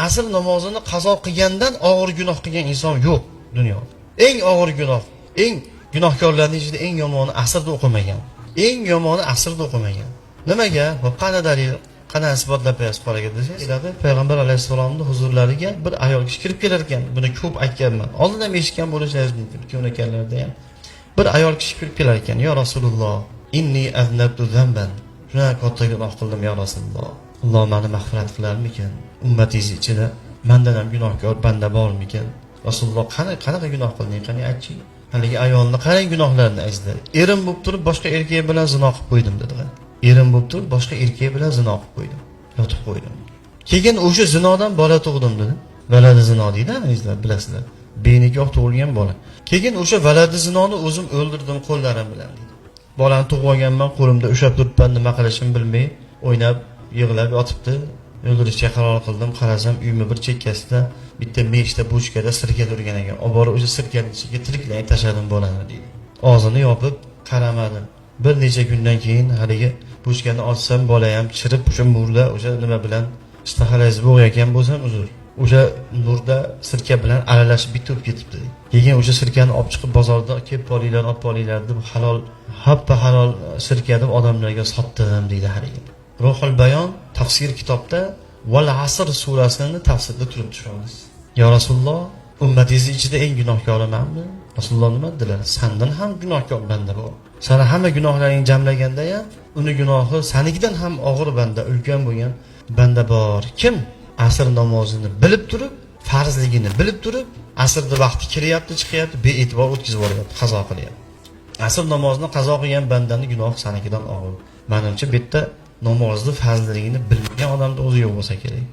Asr namozini qazo qilgandan og'ir gunoh qilgan inson yo'q dunyoda. Eng og'ir gunoh, eng gunohkorlarning ichida eng yomoni asrda o'qimagan. Eng yomoni asrda o'qimagan. Nimaga? Xo'p, qani dalil? Qani isbotlab berasiz qoraga desangiz, keladi payg'ambar alayhissalomni huzurlariga bir ayol kishi kirib kelar ekan. Buni ko'p aytganman. Oldin ham eshitgan bo'lishingiz mumkin, ko'nakanlarda ham. Bir ayol kishi kirib kelar ekan, "Ya Rasululloh, inni aznabtu zamban." Shunaqa katta gunoh qildim, ya Rasululloh. Alloh meni mag'firat qilarmikan? Ummatingiz ichida mandan ham gunohkor banda bormikan? Rasululloh, qani qanaqa gunoh qilding? Qani aytchi. Haligi ayolni qarang gunohlarini aytdi. Erim bo'lib turib boshqa erkak bilan zino qilib qo'ydim dedi. Erim bo'lib turib boshqa erkak bilan zino qilib qo'ydim. Yotib qo'ydim. Keyin o'sha zinodan bola tug'dim dedi. Valadi zino deydi, azizlar, bilasizlar. Benikoh tug'ilgan bola. Keyin o'sha valadi zinoni o'zim o'ldirdim qo'llarim bilan deydi. Bolani tug'ib olganman, qo'limda ushlab turibman, nima qilishimni bilmay, o'ynab, yig'lab yotibdi. O'ldirishga qaror qildim. Qarasam, uyimni bir chekkasida bitta meshda, bochkada sirka turgan ekan. Olib borib o'sha sirkani ichiga tiriklay tashladim bolani deydi. Og'zini yopib qaramadim. Bir necha kundan keyin haligi bochkani ochsam, bola ham chirib o'sha murda, o'sha nima bilan ishtahalangizni bo'g'ayotgan bo'lsam uzr. O'sha murda sirka bilan aralashib bitta bo'lib ketibdi. Keyin o'sha sirkani olib chiqib bozorda kelib olinglar, olib olinglar deb halol, happa halol sirka deb odamlarga sotdim deydi haligi. Ruhul Bayon tafsir kitobda Val asr surasini tafsirda turibdi shu hadis. Ya Rasululloh, ummatingiz ichida eng gunohkori manmi? Rasululloh nima dedilar? Sandan ham gunohkor banda bor. Sani hamma gunohlaringni jamlaganda ham uni gunohi sanikidan ham og'ir banda, ulkan bo'lgan banda bor. Kim asr namozini bilib turib, farzligini bilib turib, asrda vaqti kiryapti, chiqyapti, bee'tibor o'tkazib yuboryapti, qazo qilyapti. Asr namozini qazo qilgan bandani gunohi sanikidan og'ir. Manimcha, bu yerda namozni farzligini bilmagan odamni o'zi yo'q bo'lsa kerak.